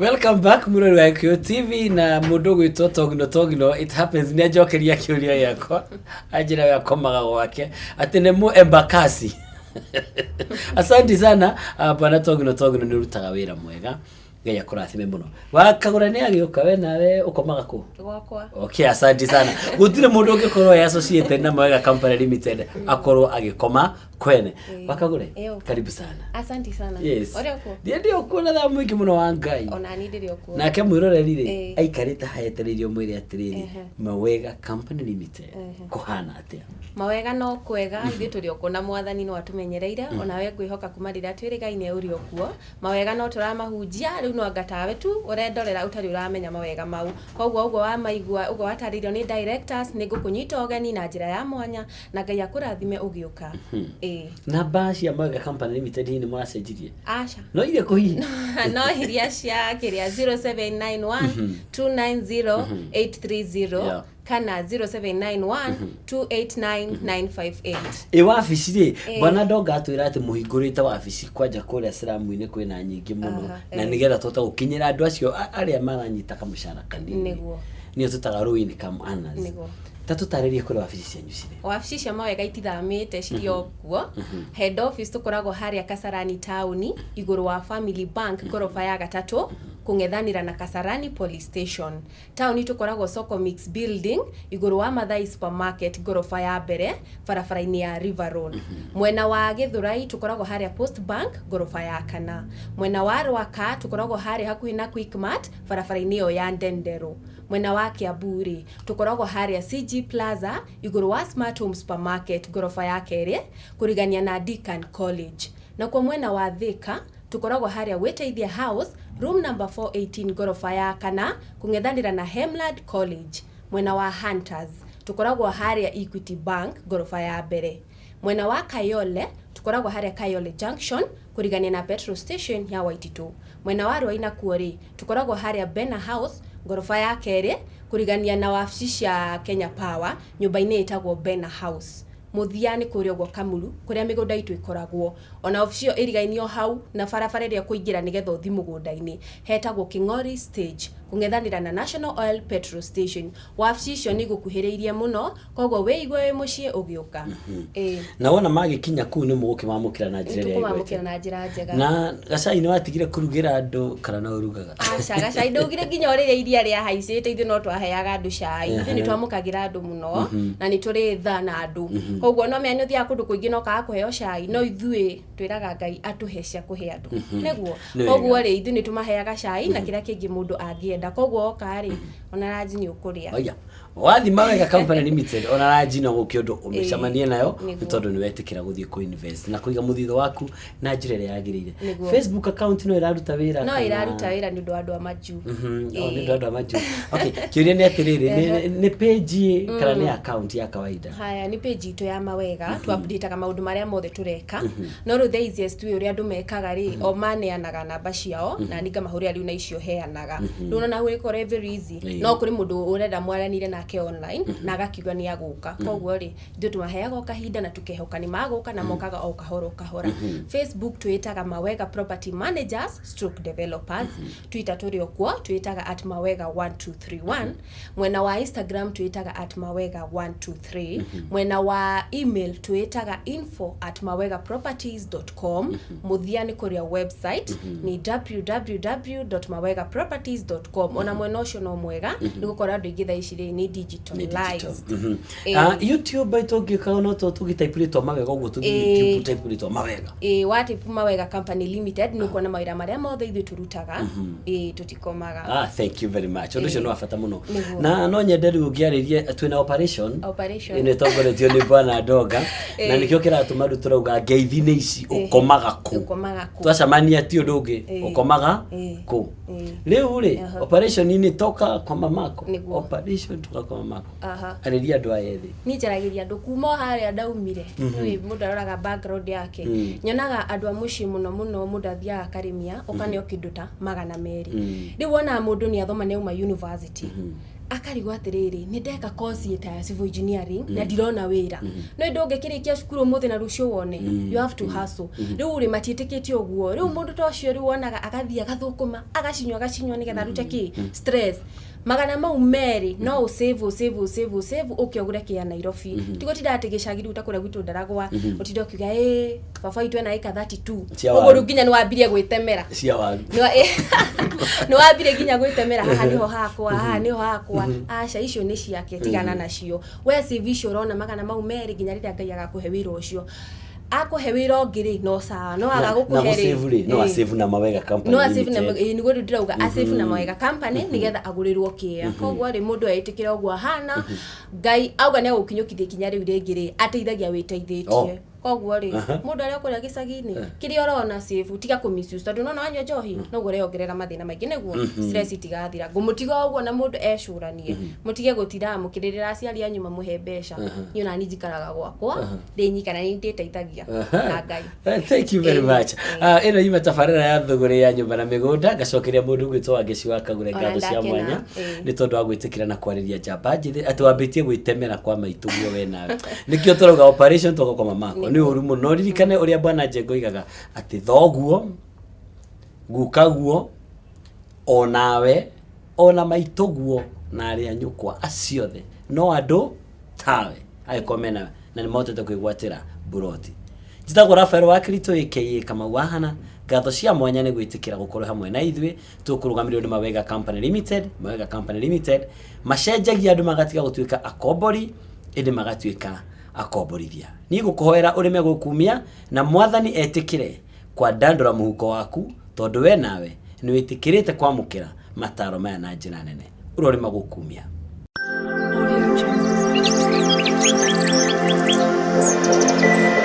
Welcome back, mũrori wa Gĩkũyũ TV. Na mũndũ ũgwĩtwo Togino Togino, it happens, nĩ anjokeria kĩũria gĩakwa, anjĩra we akomaga gwake, atĩ nĩ mũ Embakasi. Asante sana, bwana Togino Togino, nĩ ũrutaga wĩra mwega, Ngai akũrathime mũno. Wakagũra nĩ agĩũka, we nawe ũkomaga kũ? Gwakwa. Okay, asante sana. Gũtirĩ mũndũ ũngĩkorwo e associated na Mawega Company Limited akorwo agĩkoma kwene. Wakagũre. Ĩyo. Karibu sana. Asante sana. Yes. Ũrĩ okuo? Ndiĩ ndĩ okuo na thaa mũingĩ mũno wa Ngai. Ona niĩ ndĩrĩ okuo. Nake mwĩroreri rĩ, aikarĩte haetereirio mwĩre atĩrĩrĩ, Mawega Company Limited kũhana atĩa? Mawega no kwega, ithuĩ tũrĩ okuo na Mwathani no atũmenyereire, onawe ngwĩhoka kuma rĩrĩa twĩrĩgaine ũrĩ okuo. Mawega no tũramahunjia, rĩu no anga tawe tu ũrendorera ũtarĩ ũramenya mawega mau. Koguo ũguo wamaigua, ũguo watarĩirio nĩ directors, nĩ ngũkũnyita ũgeni na njĩra ya mwanya, na Ngai akũrathime ũgĩũka. Ĩĩ. Namba cia Mawega Company Limited hihi nĩ mũracenjirie? Aca. No irĩkũ hihi? No iria cia kĩrĩa, 0791 290 830 kana 0791 289 958. Ĩ wabici rĩ, bwana Ndonga atwĩra atĩ mũhingũrĩte wabici kwanja kũrĩa siramu-inĩ kwĩna nyingĩ mũno, na nĩgetha tũhote gũkinyĩra andũ acio arĩa maranyita kamũcara kanini. Nĩo tũtaga low income earners. Ta tũtarĩrie kũrĩa wabici cianyu cirĩ. Wabici cia Mawega itithamĩte, cirĩ o kuo. Head office tũkoragwo harĩa Kasarani taũni, igũrũ wa Family Bank, ngoroba ya gatatũ, kũng'ethanĩra na Kasarani Police Station. Taũni tũkoragwo Soko Mix Building, igũrũ wa Mathai Supermarket, ngoroba ya mbere, barabara-inĩ ya River Road. Mwena wa Gĩthũrai tũkoragwo harĩa Post Bank, ngoroba ya kana. Mwena wa Rwaka tũkoragwo harĩa hakuhĩ na Quickmart, barabara-inĩ ĩyo ya Ndenderũ. Mwena wa Kiambu rĩ, tũkoragwo harĩa CG Plaza, igũrũ wa Smart Home Supermarket, ngoroba ya kerĩ, kũrigania na Deacan College. Nakuo mwena wa Thika, tũkoragwo harĩa Wĩteithie House, room number 418, ngoroba ya kana, kũng'ethanĩra na Hemlad College. Mwena wa Hunters, tũkoragwo harĩa Equity Bank, ngoroba ya mbere. Mwena wa Kayole, tũkoragwo harĩa Kayole Junction, kũrigania na petrol station ya Waititũ. Mwena wa Ruai nakuo rĩ, tũkoragwo harĩa Bena House, ngoroba ya kerĩ, kũrigania na wabici cia Kenya Power, nyũmba-inĩ ĩtagwo Bena House. Mũthia nĩ kũrĩa ũguo Kamulu, kũrĩa mĩgũnda itũ ĩkoragwo. Ona obici ĩyo ĩrigainie o hau na barabara ĩrĩa ũkũingĩra nĩgetha ũthiĩ mũgũnda-inĩ. Hetagwo Kĩng'ori Stage, kũng'ethanĩra na National Oil Petrol Station. Wabici icio nĩ igũkuhĩrĩirie mũno, koguo wĩigue wĩ mũciĩ ũgĩũka. Ĩĩ. Na wona magĩkinya kũu nĩ mũgũkĩmamũkĩra na njĩra ĩrĩa Nĩtũkũmamũkĩra ĩgwete? Na njĩra njega. Na gacai nĩ watigire kũrugĩra andũ kana no ũrugaga? Aca, gacai ndaugire nginya o rĩrĩa iria rĩahaicĩte ithuĩ no twaheaga andũ cai. Ithuĩ nĩ twamũkagĩra andũ mũno na nĩ tũrĩ tha na andũ. Koguo no menya nĩ ũthiaga kũndũ kũingĩ na ũkaga kũheo cai, no ithuĩ twĩraga Ngai atũhe cia kũhe andũ. Nĩguo. Nĩ Koguo wega. rĩ, ithuĩ nĩ tũmaheaga cai na kĩrĩa kĩngĩ mũndũ angĩenda. Koguo oka rĩ, ona ranji nĩ ũkũrĩa. Oya. Wathi Mawega Company Limited, ona ranji no gũkĩ ũndũ ũmĩcemanie nayo, nĩ tondũ nĩ wetĩkĩra gũthiĩ kũ invest na kũiga mũthithũ waku na njĩra ĩrĩa yagĩrĩire. Facebook account no ĩraruta wĩra? No. Kana? Ĩraruta wĩra nĩ ũndũ wa andũ a majuu. Oh, nĩ ũndũ wa andũ a majuu. Okay, kĩũria nĩ atĩrĩrĩ, nĩ page kana nĩ account ya kawaida? Haya, nĩ page itũ ya Mawega, tu updateaga maũndũ marĩa mothe tũreka, no rĩu the easiest way, ũrĩa andũ mekaga rĩ, o maneanaga namba ciao na niĩ ngamahũrĩra rĩu na icio heanaga rĩu ona hau ĩkorwo very easy. No kũrĩ mũndũ ũrenda mwaranire nake online na agakiuga nĩ agũka, koguo rĩ, ithuĩ tũmaheaga o kahinda na tukehoka nĩ magũka, na mokaga o kahora o kahora. Facebook twĩtaga Mawega Property Managers stroke Developers. Twitter tũrĩ o kuo, twĩtaga @mawega1231. Mwena wa Instagram twĩtaga @mawega123. Mwena wa email twĩtaga info@mawegaproperties.com. Mũthia nĩ kũrĩa website nĩ www.mawegaproperties.com. Ona mwena ũcio no mwega, nĩ gũkorwo andũ aingĩ thaa ici rĩ, nĩ Nĩ digital. digitalized. Ĩĩ. Ah, YouTube tũngĩka no tũgĩtype rĩtwa Mawega ũguo, tũthiĩ YouTube, type rĩtwa Mawega? Ĩĩ, watype Mawega Company Limited nĩ ũkuona mawĩra marĩa mothe ithuĩ tũrutaga. Ĩĩ, tũtikomaga. Ah, thank you very much. Ũndũ ũcio nĩ wa bata mũno. Nĩguo. Na no nyende rĩu ũngĩarĩrie, twĩna operation Operation. ĩno ĩtongoretio nĩ bwana Ndonga, na nĩkĩo kĩratũma rĩu tũrauga ngeithi nĩ ici, ũkomaga kũ? Ũkomaga kũ? Twacemania ti ũndũ ũngĩ, ũkomaga kũ? Rĩu rĩ, operation nĩ toka kwa mamako. Nĩguo. Operation toka kwa mamako. Arĩria andũ aya ethĩ. Niĩ njaragĩria andũ kuma o harĩa ndaumire. Nĩũĩ mũndũ aroraga background yake. Nyonaga andũ a mũciĩ mũno mũno, mũndũ athiaga akarĩmia ũkaneo kĩndũ ta 200. Rĩu wonaga mũndũ nĩ athoma, nĩ auma university. Akarigwo atĩrĩrĩ, nĩ ndeka course ta ya civil engineering na ndirona wĩra. No ĩndĩ ũngĩkĩrĩkia cukuru ũmũthĩ na rũciũ wone, you have to hustle. Rĩu rĩ, matiĩtĩkĩtie ũguo. Rĩu mũndũ ta ũcio rĩu wonaga agathiĩ agathũkũma, agacinywa agacinywa nĩgetha arute kĩ stress. 200 no ũsave, ũsave, ũsave, ũsave, ũke ũgũre kĩa Nairobi. Ti gũtinda atĩ gĩcagi rĩu ta kũrĩa gwitũ Ndaragwa, ũtinde ũkiuga ĩ baba witũ ena ĩka 32. Cia Ũguo waru. rĩu nginya nĩ wambirie gwĩtemera. Cia waru. Nĩ wambire nginya gwĩtemera, haha nĩho hakwa, haha nĩho hakwa. Aca, icio nĩ ciake, tigana nacio. We save icio ũrona 200 nginya rĩrĩa Ngai agakũhe wĩra ũcio. Akũhe wĩra ũngĩ rĩ, no sawa, no aga na gũkũhe rĩ, gũsave rĩ, no asave na Mawega Company no asave na Limited. ĩĩ, nĩguo rĩu ndĩrauga asave na Mawega Company nĩgetha agũrĩrwo kĩea. Koguo rĩ, mũndũ etĩkĩre ũguo ahana, Ngai auga nĩ agũkinyũkithia ikinya rĩu rĩngĩ rĩ, ateithagia wĩteithĩtie. Oh. Koguo rĩ, mũndũ arĩa ũkũrĩa gĩcagi-inĩ, kĩrĩa ũrona save, tiga kũ misuse, tondũ nona wanyua njohi noguo ũreyongerera mathĩna maingĩ, nĩguo stress itigathira. Ngũmũtiga ũguo na mũndũ ecũranie, mũtige gũtindaga mũkĩrĩrĩra aciari anyu mamũhe mbeca. Niĩ ona niĩ njikaraga gwakwa ndĩ nyika na nĩ ndĩteithagia na Ngai. Thank you very much. Ĩno yuma tabarĩra ya thũgũrĩ ya nyũmba na mĩgũnda. Ngacokeria mũndũ ũgwĩtwo Wangeci wa Kagure Ona ngatho cia ndakena, mwanya ĩĩ. nĩ tondũ wa gwĩtĩkĩra na kwarĩria njamba njĩthĩ atĩ wambĩtie gwĩtemera kwa maitũ guo we nawe. Nĩkĩo tũrauga operation toka kwa mamako. Nĩ ũru mũno. Ririkane ũrĩa Bwana Njenga oigaga atĩ thoguo, gukaguo, onawe, ona maitũguo na arĩa nyũkwa acio othe no andũ tawe angĩkorwo mena na nĩ mahotete kwĩgwatĩra mburoti. Njĩtagwo Rafael wa Kirito aka Kamau wa Hana. Ngatho cia mwanya nĩ gwĩtĩkĩra gũkorwo hamwe na ithuĩ. Tũkũrũgamĩrĩrwo nĩ Mawega Company Limited. Mawega Company Limited macenjagia andũ magatiga gũtuĩka akombori ĩndĩ magatuĩka akomborithia. Niĩ ngũkũhoera ũrĩme gũkumia na Mwathani etĩkĩre kwandandũra mũhuko waku, tondũ we nawe nĩ wĩtĩkĩrĩte kwamũkĩra mataro maya na njĩra nene. Ũrorĩma gũkumia. Audio Jungle.